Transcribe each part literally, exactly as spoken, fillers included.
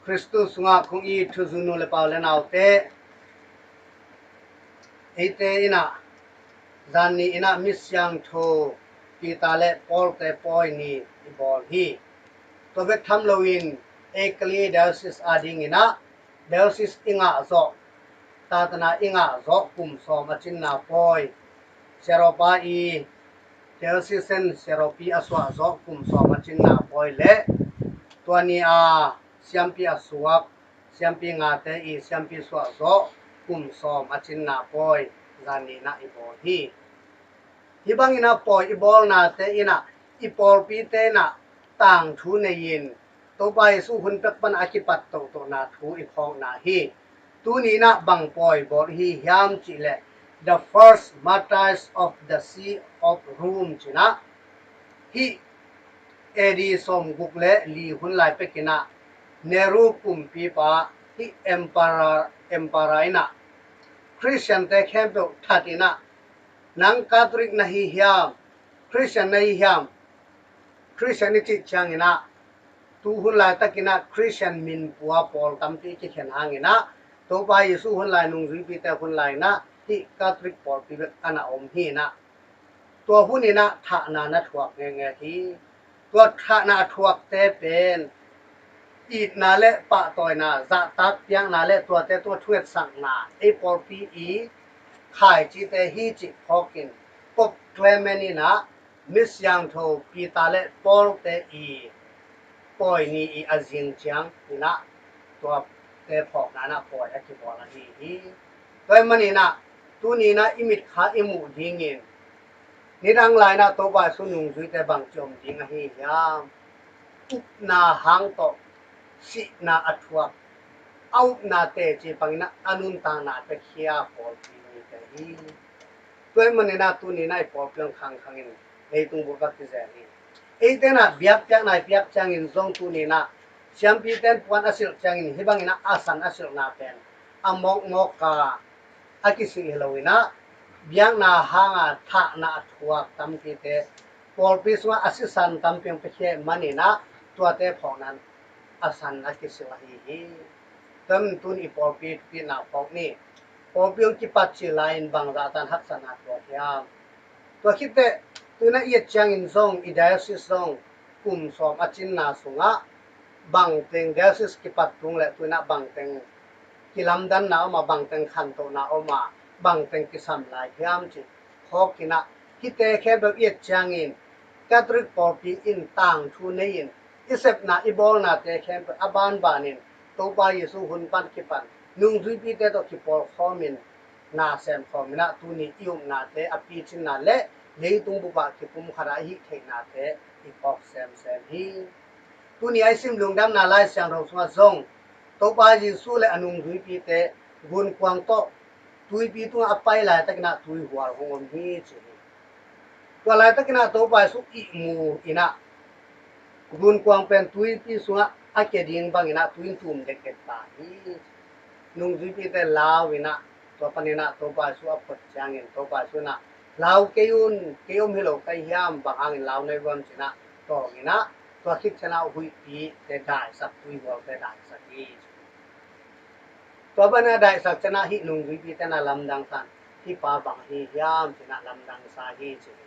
Khristu sungah kong it thuzui nu le pa u le naute, eite in ah zanni in ah Misiangtho Peter le Paul-te pawi ni i bawl hi. Tua bek tham loin ei Kalay diocese ading in ah diocese i ngah zawh, tatana i ngah zawh kum sawm a cinna pawi, siaropa i diocesan siaropi a suah zawh kum sawm a cinna pawi le tua ni a siampi a suak, siampi ngate i siampi suah zawh kum sawm a cinna pawi zanni in ah i bawl hi. Hih bangin ah pawi i bawlnate in ah i pawlpite in ah tangthu nei-in Topa Jesu hun pek pan a kipat tohtohna thu i phawkna hi. Tuni in ah bang pawi bawl hi hiam cih leh, The First Martyrs of the See of Rome ci-in ah, hih A D sawmguk le li hun lai pek in ah Nero kumpipa, hih emperor, emperor in ah Khristiante khempeuh that in ah, nang Catholic na hi hiam, Khristian na hi hiam, Khristian i cih ciangin ah, tu hun laitakin ah Khristian minpua pawl tampi kikhen hangin ah, Topa Jesu hun lai, nungzuipite hun lai in ah hih Catholic pawlpi bek a na om hi in ah, tua hun in ah thahna na thuak ngenge hi. Tua thahna a thuakte pen itna le pahtawina, zahtak piakna le tuate tua thungetsakna, ei pawlpi i khaicite hi cih phawkin Pope Clement in ah Misiangtho Peter le Paul-te i pawi ni i a zing ciang in ah tuate phawkna in ah pawi a kibawl ahi hi. Tua ahih manin ah tuni in ah i mitkha i muh dingin, nidang lai in ah Topa Jesu nungzuite bangci om ding ahi hiam? Upna hang tawh sihna a thuak, a upna teci pang in ah a nuntakna piakhia pawlpi mite hi. Tua ahih manin ah tuni in ah i pawlpi hong khangkhangin leitung bup ah kizel hi. Eite in ah biakpiakna i piak ciangin zong tuni in ah siampite in puan a silh ciangin hih bangin ah a san a silhna pen a mawkmawk a a kisilh hi lo in ah, biakna hanga thahna a thuak tampite pawlpi sungah a sisan tampi hong piakhia ahih manin ah tuate phawkna in a san a kisilh ahi hi. Tua ahih manin tuni i pawlpi thupina phawk ni. Pawlpi hong kipat cil lai-in bangzah tan haksatna thuak hiam? Tua khit teh tu in ah i et ciangin zong i diocese zong kum sawm a cinna sungah bangteng diocese kipat tung le tu in ah bangteng kilamdanna om a, bangteng khantohna om a, bangteng kisam lai hiam cih phawk in ah, hihte khempeuh i et ciangin Catholic pawlpi in tangthu nei-in i sepna i bawlnate khempeuh a banbanin Topa Jesu hun pan kipan nungzuipite tawh kipawlkhawmin na semkhawm in ah tuni i upnate a picinna le leitung bup ah kipumkhat a i hih theihnate i phawk semsem hi. Tuni a i sim Lungdamna Lai Siangtho sungah zong Topa Jesu le a nungzuipite gunkuang tawh tuipi tungah a pai laitakin ah tuihual hong om hi ci hi. Tua laitakin ah Topa Jesu ihmu in ah gunkuang pen tuipi sungah a kia ding bangin ah tui in tum dekdek ta hi. Nungzuipite lau in ah, tua panin ah Topa Jesu a phot ciangin Topa Jesu in ah, "Lau kei un, kei om hi lo ka hi hiam, bang hangin lau na hi vuam?" ci-in ah tawng in ah, tua khit ciangin ah huihpite daisak, tuihualte daisak hi. Tua bana daisak ciangin ah hih nungzuipite in ah lamdang sa in, "Hih pa bang ahi hiam?" ci-in ah lamdang sa hi ci hi.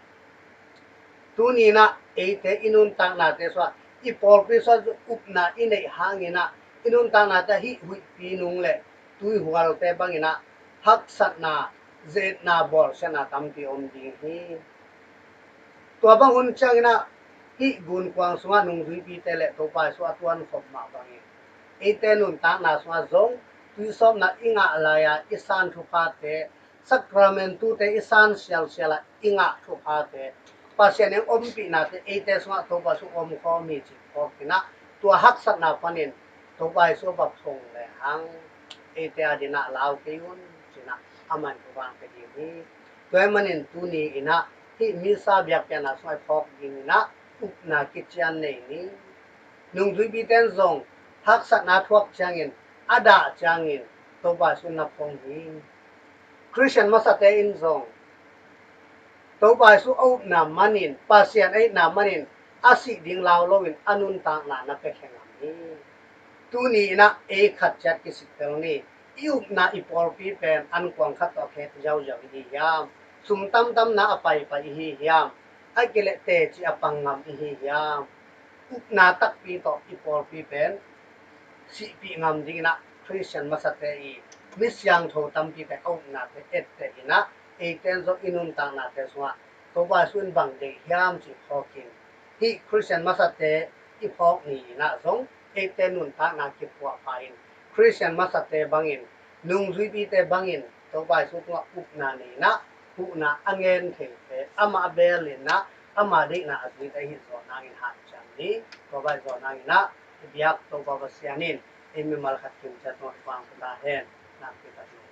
Tuni in ah eite i nuntaknate sungah, i pawlpi sungah upna i neih hangin ah i nuntaknate ah hih huihpi nung le tuihualte bangin ah haksatna, ze-etna, bawlsiatna tampi om ding hi. Tua bang hun ciangin ah hih gunkuang sungah nungzuipite le Topa Jesu a tuankhop mah bangin eite nuntakna sungah zong tuisawpna i ngah lai-a i san thuphate, sakramentute i san sialsial a i ngah thuphate, Pasian in hong ompihnate eite sungah Topa Jesu omkhawm hi cih phawk in ah, tua haksatna panin Topa Jesu a va phong lehang eite adingin ah lau kei un ci-in ah aman thupha hong pia ding hi. Tua ahih manin tuni in ah hih Missa biakpiakna sungah i phawk dingin ah upna kician nei ni. Nungzuipite in zong haksatna thuak ciangin, a dah ciangin Topa Jesu na phong hi. Khristian masate in zong Topa Jesu a upna manin, Pasian a itna manin a sih ding lau loin a nuntakna na pia khe ngam hi. Tuni inah ei khat ciat kisittel ni. I upna i pawlpi pen ankuang khat tawh khe ziauziau i hi hiam? Sum tamtamna a paipai i hi hiam? A kileh teci a pang ngam i hi hiam? Upna takpi tawh i pawlpi pen sihpih ngam dinginah Khristian masate i mi siangtho tampite a upnate etteh inah eite zong i nuntaknate sungah Topa Jesu in bang deih hiam cih phawkin hih Khristian masate i phawk ni inah zong eite nuntakna kipuahpha in Khristian masate bangin nungzuipite bangin Topa Jesu tungah upna nei inah huhna a ngen theite amah beel inah ama deihna a zuite hi zawh nangin hanciam ni. Topa i zawh nanginah i biak Topa Pasian in ei mimal khat kimciat tungah i pangsa ta hen. Nakpi tak ni.